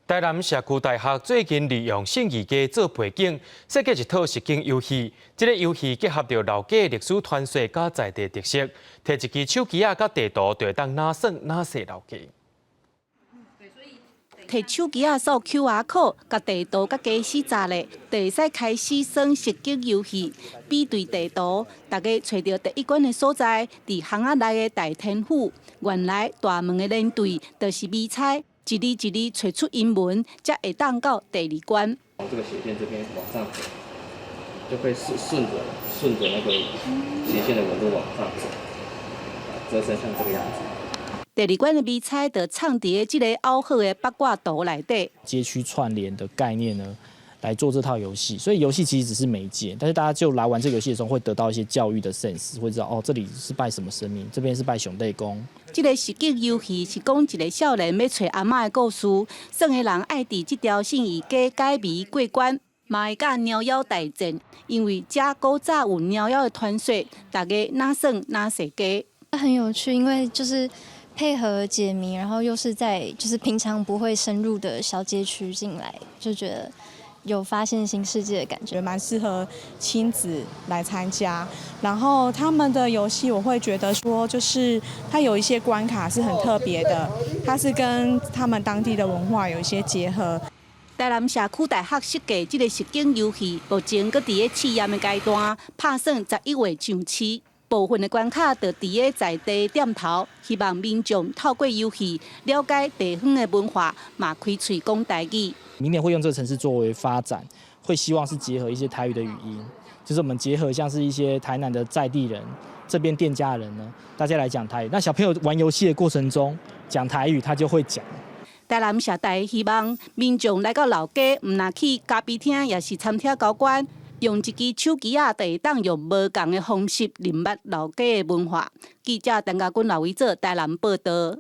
台南社區大學最近利用信義街做背景，設計一套實境遊戲。這个遊戲結合著老街歷史傳說佮在地特色，提一支手機仔佮地圖，就會當哪耍哪踅老街。提手機仔掃 QR code，共地圖佮街市閘咧，就會使開始耍實境遊戲，比對地圖，大家揣著第一關的所在，佇巷仔內的大天府。原來大門的連對就是謎猜，一字一字揣出英文，才會當到第二關。從這個斜線這邊往上走，就會順着那個斜線的紋路往上走，折成像這個樣子。第二關的謎猜就藏佇咧這个凹好的八卦圖內底。街區串聯的概念呢，來做這套遊戲，所以遊戲其實只是媒介，但是大家就來玩這個遊戲的時候，會得到一些教育的 sense，會知道哦，這裡是拜什麼神明，這邊是拜上帝公。這个實境遊戲是講一个少年欲揣阿嬤的故事，耍的人愛佇這條信義街解謎過關，嘛會佮貓妖大戰，因為遮古早有貓妖的傳說，大家哪耍哪踅街。很有趣，因為就是配合解謎，然後又是在就是平常不會深入的小街區進來，就覺得有發現新世界的感覺。蠻適合親子來參加。然後他們的遊戲，我會覺得說，就是它有一些關卡是很特別的，它是跟他們當地的文化有一些結合。台南社區大學設計這个實境遊戲，目前閣佇咧試驗的階段，拍算11月上市。部分的關卡就佇咧在地店頭，希望民眾透過遊戲了解地方的文化，嘛開喙講台語。明年會用這個程式作為發展，會希望是結合一些台語的語音，就是我們結合像是一些台南的在地人，這邊店家的人呢，大家來講台語。那小朋友玩遊戲的過程中講台語，他就會講。台南社大希望民眾來到老街，毋若去咖啡廳，抑是餐廳交關，用一支手機仔，就會當用無仝的方式認捌老街的文化。記者陳家軍、劉維哲台南報導。